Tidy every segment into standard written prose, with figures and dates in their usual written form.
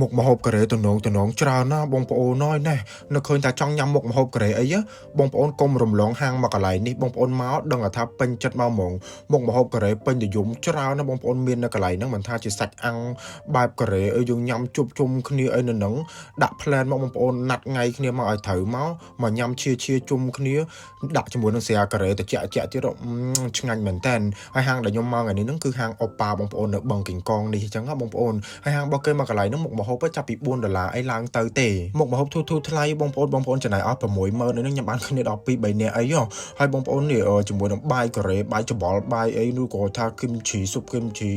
មុខម្ហូបកូរ៉េតំណងតំណងច្រើនណាស់បងប្អូនអើយណែនៅឃើញថាចង់ញ៉ាំមុខម្ហូបកូរ៉េអីបងប្អូនកុំរំលងហាងមកកន្លែងនេះបងប្អូនមកដឹងថាពេញចិត្តមកហ្មងមុខម្ហូបកូរ៉េពេញនិយមច្រើនណាស់បងប្អូនមាននៅកន្លែងហ្នឹងមិនថាជាសាច់អាំងបែបកូរ៉េអីយើងញ៉ាំជុំជុំគ្នាអីនៅហ្នឹងដាក់ plan មកបងប្អូនណាត់ថ្ងៃគ្នាមកឲ្យត្រូវមកមកញ៉ាំឈៀឈៀជុំគ្នាដាក់ជាមួយនឹងស្រាកូរ៉េតិចតិចទៀតឆ្ងាញ់មែនតើហើយហាងដែលខ្ញុំមកថ្ងៃនេះហ្នឹងគឺហាងអូប៉ាបងប្អូននៅបឹងកេងកងនេះអញ្ចឹងណាបងប្អូន ហើយហាងរបស់គេមកកន្លែងហ្នឹងមុខម្ហូបចាប់ពី4ដុល្លារអីឡើងទៅទេមុខម្ហូបធូរធូរថ្លៃបងប្អូនបងប្អូនចំណាយអស់60000នេះញ៉ាំបានគ្នាដល់2 3នាក់អីហ៎ហើយបងប្អូននេះជាមួយនឹងបាយកូរ៉េបាយច្បល់បាយអីនោះក៏ថាគឹមឈីស៊ុបគឹមឈី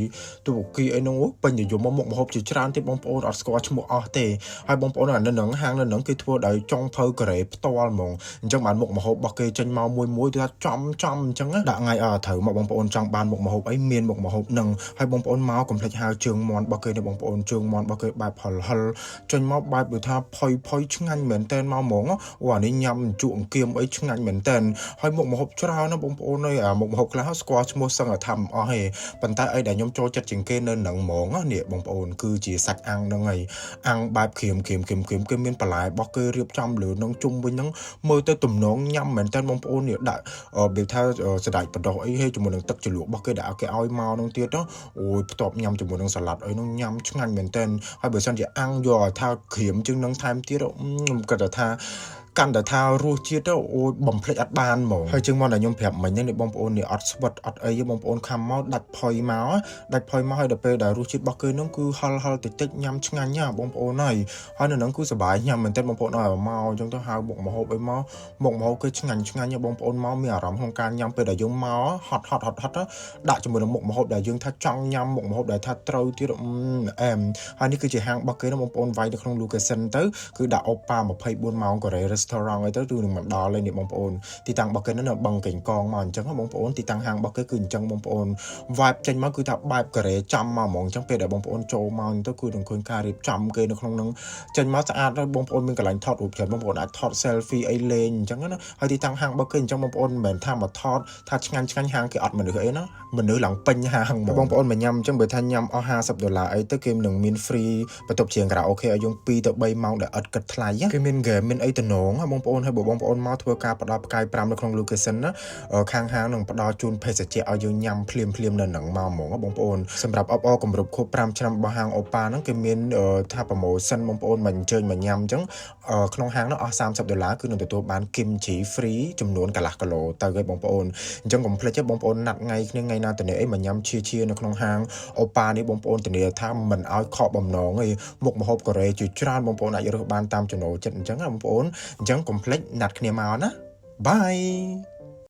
ទូបូគីអីហ្នឹងពេញនិយមមុខម្ហូបជាច្រើនទៀតបងប្អូនអត់ស្គាល់ឈ្មោះអស់ទេហើយបងប្អូនអានៅនឹងហាងនៅនឹងគេធ្វើដោយចុងភៅកូរ៉េផ្ទាល់ហ្មងអញ្ចឹងបានមុខម្ហូបរបស់គេចេញមកមួយមួយគឺថាចំចំអញ្ចឹងដាក់ថ្ងៃអត់ត្រូវមកបងប្អូនចង់បានមុខម្ហូបអីមានមុខម្ហូបនឹងហើយបងប្អូនមកកុំភ្លេចហៅជើងមាន់របស់គេនេះបងប្អូនជើងមាន់របស់គេបែបហិលហិលចេញមកបែបដូចថាផុយផុយឆ្ងាញ់មែនតែនមកហ្មងអូអានេះញ៉ាំជក់អង្គៀមអីឆ្ងាញ់មែនតែនហើយមុខម្ហូបច្រើនណាស់បងប្អូនអើយអាមុខម្ហូបខ្លះស្គាល់ឈ្មោះសឹងតែថាមិនអស់ទេប៉ុន្តែអីដែលខ្ញុំចូលចិត្តជាងគេនៅនឹងហ្មងនេះបងប្អូនគឺជាសាច់អាំងហ្នឹងហើយអាំងបែបក្រៀមក្រៀមក្រៀមក្រៀមគេមានបន្លែរបស់គេរៀបចំលើនឹងជុំវិញហ្នឹងមើលទៅទំនងញ៉ាំមែនតើបងប្អូននេះដាក់របៀបថាសដាច់បដោះអីហេជាមួយនឹងទឹកជ្រលក់របស់គេដែលគេឲ្យមកហ្នឹងទៀតអូយផ្ទាប់ញ៉ាំជាមួយនឹងសាឡាត់អីហ្នឹងញ៉ាំឆ្ងាញ់មែនតើហើយបើសិនជាអាំងយកឲ្យថាក្រៀមជាងនឹងថែមទៀតខ្ញុំគិតថាកាន់តែថារសជាតិទៅអូយបំភ្លេចអត់បានហ្មងហើយជាងមកដែលខ្ញុំប្រាប់មិញហ្នឹងនេះបងប្អូននេះអត់ស្វិតអត់អីទេបងប្អូនខំមកដាច់ផុយមកដាច់ផុយមកហើយដល់ពេលដែលរសជាតិរបស់គេហ្នឹងគឺហឹលហឹលតិចតិចញ៉ាំឆ្ងាញ់ណាបងប្អូនហើយហើយនៅហ្នឹងគឺសប្បាយញ៉ាំមែនទែនបងប្អូនឲ្យមកអញ្ចឹងទៅហៅមុខម្ហូបអីមកមុខម្ហូបគឺឆ្ងាញ់ឆ្ងាញ់បងប្អូនមកមានអារម្មណ៍ក្នុងការញ៉ាំពេលដែលយើងមកហត់ហត់ហត់ហត់ដាក់ជាមួយនឹងមុខម្ហូបដែលយើងថាចង់ញ៉ាំមុខម្ហូបដែលថាត្រូវទៀតអែមហើយនេះគឺជាហាងរបស់គេណាបងប្អូនវាយនៅក្នុង location ទៅគឺដាក់អូប៉ា24ម៉ោងកូរ៉េ restaurant អីទៅគឺនឹងមកដល់ហើយនេះបងប្អូនទីតាំងរបស់គេនៅបឹងកេងកងមកអញ្ចឹងបងប្អូនទីតាំងហាងរបស់គេគឺអញ្ចឹងបងប្អូន vibe ចេញមកគឺថាបែបកូរ៉េចំមកហ្មងអញ្ចឹងពេលដែលបងប្អូនចូលមកទៅគឺនឹងឃើញការរៀបចំគេនៅក្នុងហ្នឹងចេញមកស្អាតហើយបងប្អូនមានកន្លែងថតរូបច្រើនបងប្អូនអាចថត selfie អីលេងអញ្ចឹងណាហើយទីតាំងហាងរបស់គេអញ្ចឹងបងប្អូនមិនមែនថាមកថតថាឆ្ងាញ់ឆ្ងាញ់ហាងគេអត់មនុស្សអីណាមនុស្សឡើងពេញហាងហ្មងបងប្អូនមកញ៉ាំអញ្ចឹងបើថាញ៉ាំអស់50ដុល្លារអីទៅគេនឹងមាន free បន្ទប់ច្រៀងខារ៉ាអូខេឲ្យយើង2ទៅ3ម៉ោងដែលឥតគិតថ្លៃគេមាន game មានអីតំណងបងប្អូនហើយបើបងប្អូនមកធ្វើការផ្ដល់ផ្កាយ5នៅក្នុង location ណាខាងហាងនឹងផ្ដល់ជូនភេសជ្ជៈឲ្យយើងញ៉ាំភ្លាមភ្លាមនៅនឹងមកហ្មងបងប្អូនសម្រាប់អបអរគម្រប់ខួប5ឆ្នាំរបស់ហាងអូប៉ាហ្នឹងគេមានថា promotion បងប្អូនមកអញ្ជើញមកញ៉ាំអញ្ចឹងក្នុងហាងនោះអស់30ដុល្លារគឺនឹងទទួលបានគឹមជី free ចំនួនកន្លះគីឡូទៅហើយបងប្អូនអញ្ចឹងកុំភ្លេចទេបងប្អូនណាត់ថ្ងៃគ្នាថ្ងៃណាតនេះអីមកញ៉ាំឈៀឈៀនៅក្នុងហាងអូប៉ានេះបងប្អូនធានាថាមិនឲ្យខកបំណងទេមុខម្ហូបកូរ៉េជាច្រើនបងប្អូនអាចរើសបានតាមចំណូលចិត្តអញ្ចឹងណាបងប្អូនអញ្ចឹងកុំភ្លេចណាត់គ្នាមកណា Bye.